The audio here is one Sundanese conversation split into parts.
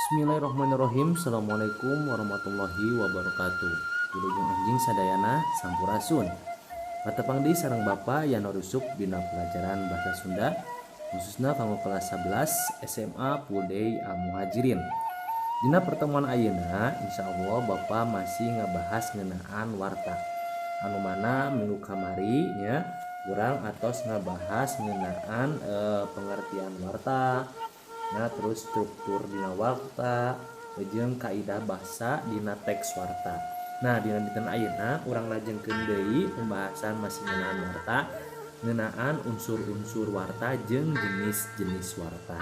Bismillahirrahmanirrahim. Assalamualaikum warahmatullahi wabarakatuh. Wilujeng enjing sadayana, sampurasun. Patepang deui sareng Bapak Yanor Yusuf dina pelajaran bahasa Sunda, khususna kanggo kelas 11 SMA Pudei Al Muhajirin. Dina pertemuan ayeuna, insyaallah Bapak masih ngebahas ngeunaan warta. Anu mana minggu kamari nya urang atos ngebahas ngeunaan pengertian warta. Nah, terus struktur dina warta jeung kaidah bahasa dina teks warta. Nah, dina dinten ayeuna urang lajengkeun deui pembahasan masih ngeunaan warta, ngeunaan unsur-unsur warta jeung jenis-jenis warta.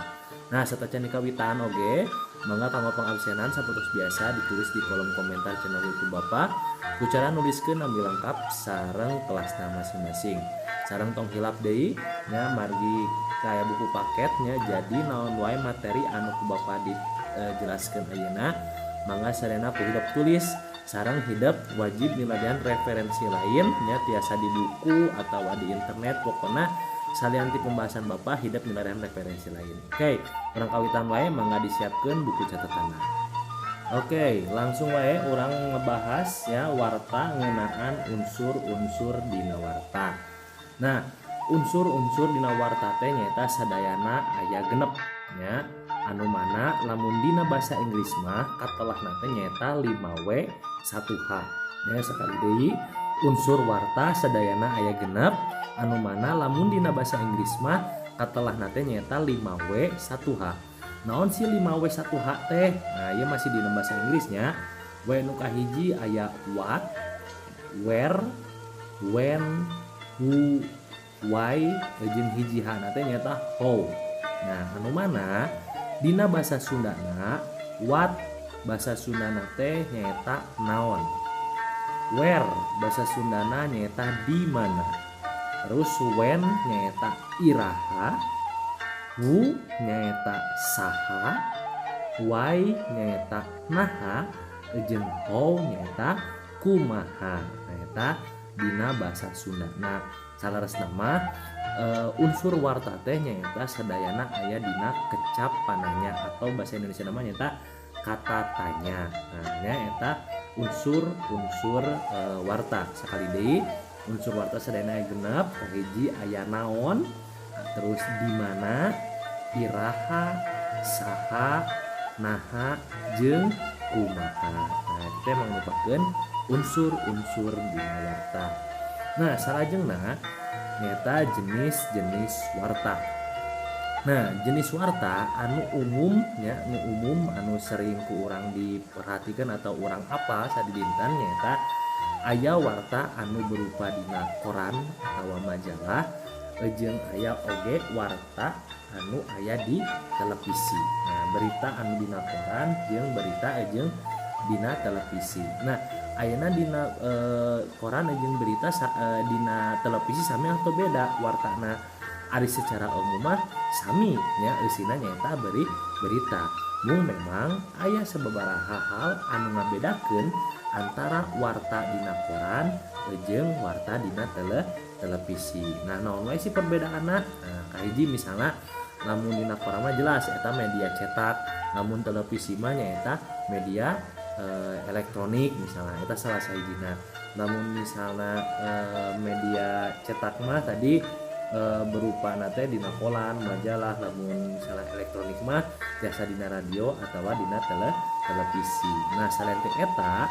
Nah, satacan dikawitan oge, mangga kanggo pengabsenan sapertos biasa ditulis di kolom komentar channel YouTube Bapak ku cara nuliskeun nami lengkap sareng kelasna masing-masing. Sareng tong hilap deui nya, margi kaya buku paketnya, jadi naon wae materi anu ku Bapak dijelaskeun ayeuna mangga sadayana ku hidep tulis, sareng hidep wajib milarian referensi lain nya, tiasa di buku atau di internet, pokokna salian ti pembahasan Bapak hidep milarian referensi lain. Oke, urang kawitan wae, mangga disiapkeun buku catatan. Oke, langsung wae urang ngebahas ya warta, ngeunaan unsur-unsur dina warta. Nah, unsur-unsur dina warta teh nyaeta sadayana aya 6 nya, anu mana lamun dina bahasa Inggris mah katelahna teh nyaeta 5W 1H nya. Sekali deui, unsur warta sadayana aya 6, anu mana lamun dina bahasa Inggris mah katelahna teh nyaeta 5W 1H. Naon sih 5W 1H teh? Nah, ieu masih dina bahasa Inggrisnya. W nu kahiji aya what, where, when, who, why, jeung hiji H na teh nyaeta how. Nah, anu mana dina bahasa Sundana what bahasa Sundana teh nyaeta naon, where bahasa Sundana nyaeta di mana, terus when nyaeta iraha, who nyaeta saha, why nyaeta naha, jeung how nyaeta kumaha. Nah, eta dina bahasa Sunda. Nah, saleresna mah unsur warta teh nyaeta sadayana aya dina kecap pananya atau bahasa Indonesia namanya nyaeta kata tanya. Nah, nyaeta unsur-unsur warta. Sekali deui, unsur warta sadayana aya 6. Kahiji aya naon, terus di mana, iraha, saha, naha, jeung kumaha. Nah, itu emang merupakan unsur-unsur dina warta. Nah, salajengna nyaeta jenis-jenis warta. Nah, jenis warta anu umum ya, anu umum anu sering ku urang diperhatikan atau urang apa sadidinten nyaeta aya warta anu berupa dina koran atau majalah, jeung aya oge warta anu aya di televisi. Nah, berita anu dina koran jeung berita jeung dina televisi. Nah, ayeuna dina koran jeung berita dina televisi sami atau beda wartana? Ari secara umum mah sami nya, eusina nyaeta berita. Mung memang aya sababaraha hal anu ngabedakeun antara warta dina koran jeung warta dina televisi. Nah, naon wae sih perbedaanna? Nah, kahiji misalna lamun dina koran mah jelas eta media cetak, lamun televisi mah nyaeta media elektronik misalnya, eta salah sahijina. Lamun misalna media cetak mah tadi berupa nate dina koran, majalah, lamun misalnya elektronik mah jasa dina radio atau dina televisi. Nah, selain teh eta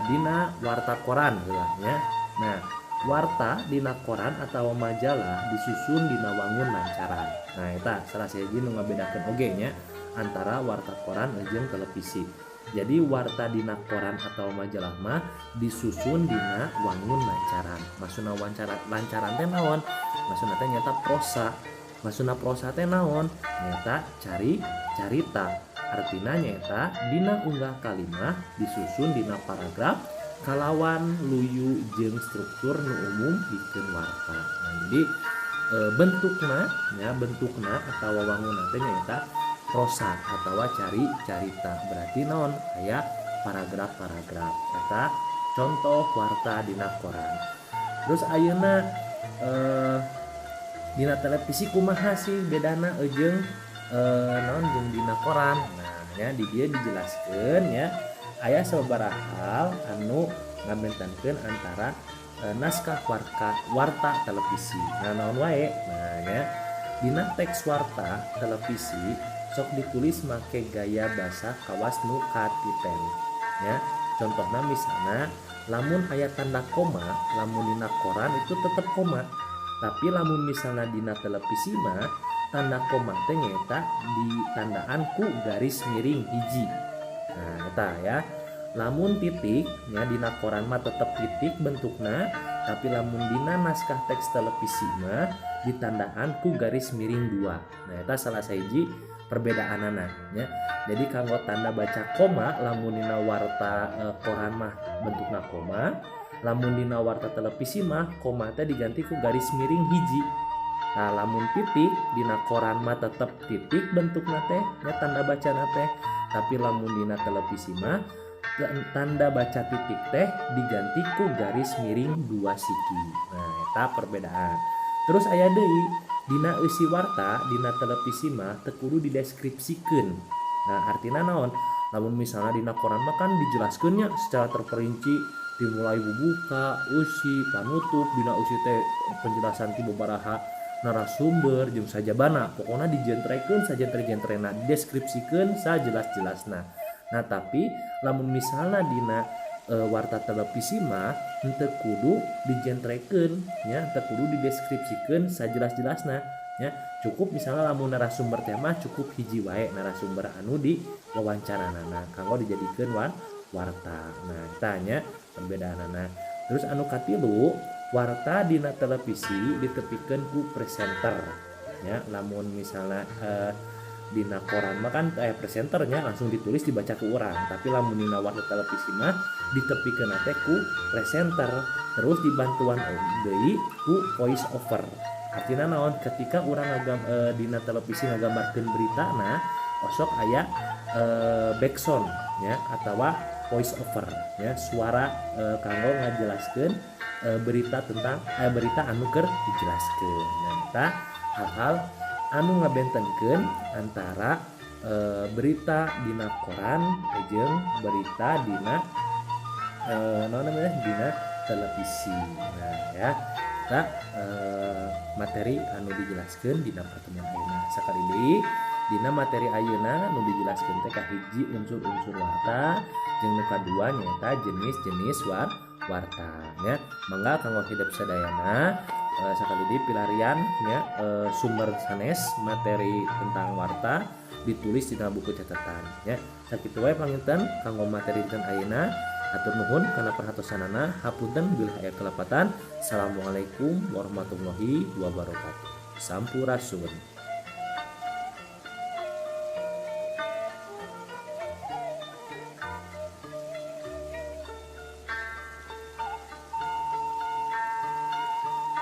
dina warta koran heula nya. Nah, warta dina koran atau majalah disusun dina wangun lancaran. Nah, eta salah sahiji nu ngabedakeun oge nya antara warta koran jeung televisi. Jadi warta dina koran atau majalah mah disusun dina wangun lancaran. Maksudna wancara lancaran teh naon? Maksudna teh nyaeta prosa. Maksudna prosa teh naon? Nyaeta carita. Artina nyaeta dina unggah kalimah disusun dina paragraf kalawan luyu jeung struktur nu umum pikeun warta. Nah, jadi bentukna ya, bentukna atau wangunna teh nyaeta prosa atau carita, berarti naon, aya paragraf-paragraf. Eta contoh warta dina koran. Terus ayeuna dina televisi kumaha sih bedana jeung naon, jeung dina koran? Nah, Nya di dieu dijelaskeun nya, aya sababaraha hal anu ngabentenkeun antara naskah warta televisi. Nah, naon wae? Nah nya, dina teks warta televisi sok ditulis make gaya basa kawas nu katiten ya. Contohnya misalnya lamun aya tanda koma, lamun dina koran itu tetep koma, tapi lamun misalnya dina televisi mah tanda koma teh nyaeta ditandaan ku garis miring hiji. Nah, eta ya. Lamun titik nya, dina koran mah tetep titik bentukna, tapi lamun dina naskah teks televisi mah ditandaan ku garis miring 2. Nah, eta salah sahiji perbedaanana nya. Jadi kanggo tanda baca koma, lamun dina warta koran mah bentukna koma, lamun dina warta televisi mah koma teh diganti ku garis miring hiji. Nah, lamun titik dina koran mah tetep titik bentukna teh nya, tanda bacana teh, tapi lamun dina televisi mah tanda baca titik teh diganti ku garis miring 2 siki. Nah, eta perbedaan. Terus aya deui, dina eusi warta dina televisi mah teu kudu dideskripsikeun. Nah, artina naon? Lamun misalnya dina koran mah kan dijelaskeunnya secara terperinci, dimulai bubuka, eusi, panutup, dina eusi teh penjelasan ti babaraha narasumber jeung sajabana, pokona dijentrekeun sajentre-jentrena, dideskripsikeun sajelas-jelasna. Nah, tapi lamun misalnya dina warta televisi mah henteu kudu dijentrekeun nya, henteu kudu dideskripsikeun sajelas-jelasna nya. Cukup misalnya lamun narasumber teh mah cukup hiji wae narasumber anu di wawancaranana kanggo dijadikeun warta. Nah, eta nya perbedaanana. Terus anu katilu, warta dina televisi ditepikeun ku presenter nya. Lamun misalnya dina koran mah kan presenternya langsung ditulis dibaca ke urang, tapi lamun dina warta televisi mah ditepikeun teh ku presenter, terus dibantuan deui ku voice over. Artinya naon? Ketika urang dina televisi ngagambarkeun berita, nah osok aya backsound ya atawa voice over ya, suara kanggo ngajelaskeun berita tentang berita anu keur dijelaskeun. Nah, eta hal-hal anu ngabentenkeun antara berita dina koran jeung berita dina naon namanya, dina televisi. Nah ya, eta materi anu dijelaskeun dina pertemuan ayeuna. Sakali deui, dina materi ayeuna nu dijelaskeun teh kahiji unsur-unsur warta, jeung nu kadua nyaeta jenis-jenis warta nya. Mangga kanggo hidep sadayana, sakali deui pilarian nya sumber sanes materi tentang warta ditulis dina buku catatan nya. Sakitu wae panginten kanggo materi dinten ayeuna. Atur nuhun kana perhatosanana, hapunten bilih aya kelepatan. Assalamualaikum warahmatullahi wabarakatuh. Sampurasun.